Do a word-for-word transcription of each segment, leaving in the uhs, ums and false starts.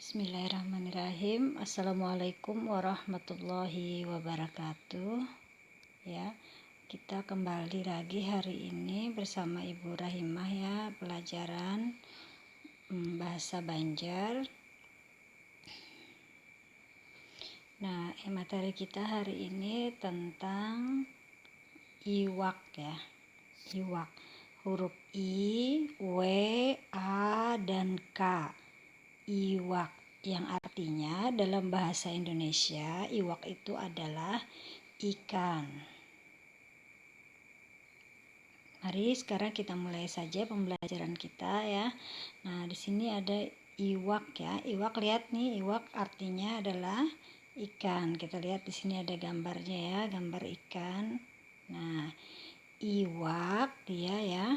Bismillahirrahmanirrahim. Assalamualaikum warahmatullahi wabarakatuh. Ya, kita kembali lagi hari ini bersama Ibu Rahimah ya, pelajaran mm, bahasa Banjar. Nah, eh, materi kita hari ini tentang iwak ya. Iwak. Huruf I, W, A, dan K. Iwak. Yang artinya dalam bahasa Indonesia, iwak itu adalah ikan. Mari sekarang kita mulai saja pembelajaran kita ya. Nah, di sini ada iwak ya. Iwak, lihat nih, iwak artinya adalah ikan. Kita lihat di sini ada gambarnya ya, gambar ikan. Nah, iwak dia ya.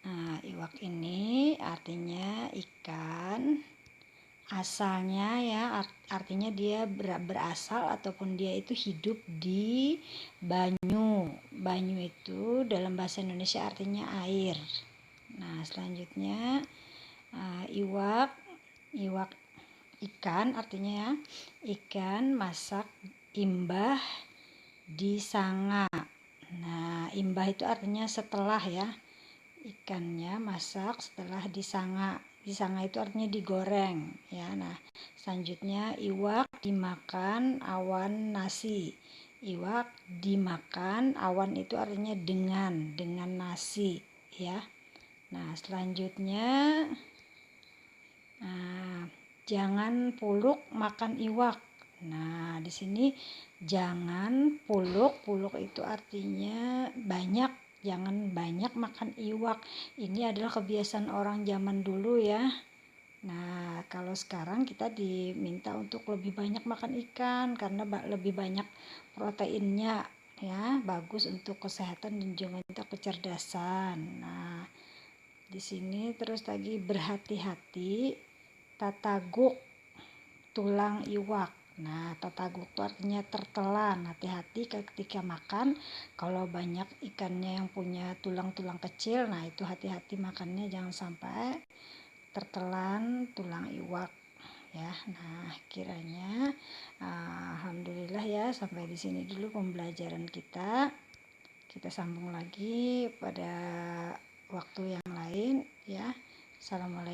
Nah, iwak ini artinya ikan. Asalnya ya, art- artinya dia ber- berasal ataupun dia itu hidup di banyu. Banyu itu dalam bahasa Indonesia artinya air. Nah, selanjutnya uh, iwak, iwak ikan artinya ya, ikan masak imbah disanga. Nah, imbah itu artinya setelah ya. Ikannya masak setelah disanga. Disanga itu artinya digoreng ya. Nah, selanjutnya iwak dimakan awan nasi. Iwak dimakan awan itu artinya dengan, dengan nasi ya. Nah, selanjutnya nah, jangan puluk makan iwak. Nah, di sini jangan puluk, puluk itu artinya banyak, jangan banyak makan iwak. Ini adalah kebiasaan orang zaman dulu ya. Nah, kalau sekarang kita diminta untuk lebih banyak makan ikan karena lebih banyak proteinnya ya, bagus untuk kesehatan dan juga untuk kecerdasan. Nah, di sini terus lagi berhati-hati tataguk tulang iwak. Nah, tataguk itu artinya tertelan. Hati-hati ketika makan, kalau banyak ikannya yang punya tulang-tulang kecil, nah itu hati-hati makannya, jangan sampai tertelan tulang iwak ya. Nah, kiranya uh, alhamdulillah ya, sampai di sini dulu pembelajaran kita. Kita sambung lagi pada waktu yang lain ya. Assalamualaikum.